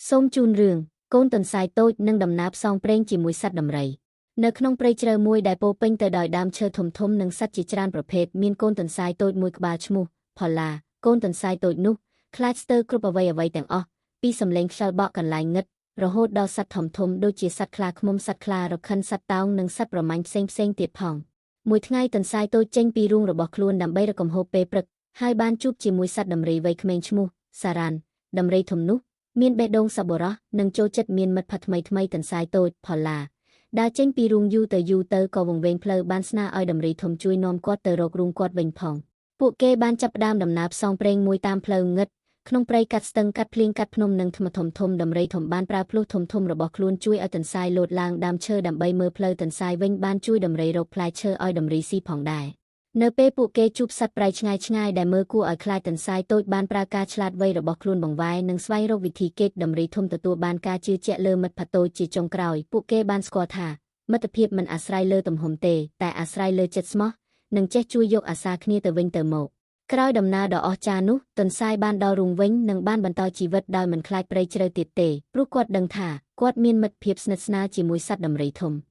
សូមជូនរឿងកូនទន្សាយតូចនិងដំណើរផ្សងព្រេងជាមួយសត្វដំរីនៅក្នុងព្រៃជ្រៅមួយដែលពោរពេញទៅដោយដើមឈើធំៗនិងសត្វជាច្រើនប្រភេទមានកូនទន្សាយតូចមួយក្បាលឈ្មោះផល្លាកូនទន្សាយតូចនោះខ្លាចស្ទើរគ្រប់អ្វីៗទាំងអស់ពីសំឡេងខ្យល់បក់កន្លែងងឹតរហូតដល់សត្វធំៗដូចជាសត្វខ្លាឃ្មុំសត្វខ្លារខិនសត្វតោងនិងសត្វប្រមាញ់ផ្សេងៗទៀតផងមួយថ្ងៃទន្សាយតូចចេញពីរូងរបស់ខ្លួនដើម្បីរកកំហូបពេលព្រឹកហើយបានជួបជាមួយសត្វដំរីវ័យក្មេងឈ្មោះសារ៉ាន់ដំរីធំនោះមានបេះដូងសប្បុរសនិងចូលចិត្តមានមិត្តភក្តិថ្មីៗទន្សាយតូចផល្លាដើរចេញពីរូងយូរទៅយូរទៅក៏វង្វេងផ្លូវបានស្នើឲ្យដំរីធំជួយនាំគាត់ទៅរករូងគាត់វិញផងពួកគេបានចាប់ផ្ដើមដំណើរផ្សងព្រេងមួយតាមផ្លូវងឹតក្នុងព្រៃកាត់ស្ទឹងកាត់ភ្លៀងកាត់ភ្នំនិងថ្មធំៗដំរីធំបានប្រើភ្លោះធំៗរបស់ខ្លួនជួយឲ្យទន្សាយលោតឡើងដើមឈើដើម្បីមើលផ្លូវទន្សាយវិញបានជួយដំរីរកផ្លែឈើឲ្យដំរីស៊ីផងដែរនៅពេលពួកគេជួបសត្វព្រៃឆ្ងាយៗដែលមើលគួរឲ្យខ្លាចទន្សាយតូចបានប្រើការឆ្លាតវៃរបស់ខ្លួនបង្វែរនិងស្វែងរកវិធីគេចដំរីធំទទួលបានការជឿជាក់លើមិត្តភក្តិតូចជាចុងក្រោយពួកគេបានស្គាល់ថាមិត្តភាពមិនអាស្រ័យលើទំហំទេតែអាស្រ័យលើចិត្តស្មោះនិងចេះជួយយកអាសាគ្នាទៅវិញទៅមកក្រោយដំណើរដ៏អស្ចារ្យនោះទន្សាយបានដល់រូងវិញនិងបានបន្តជីវិតដោយមិនខ្លាចព្រៃជ្រៅទៀតទេព្រោះគាត់ដឹងថាគាត់មានមិត្តភាពស្និទ្ធស្នាលជាមួយសត្វដំរីធំ។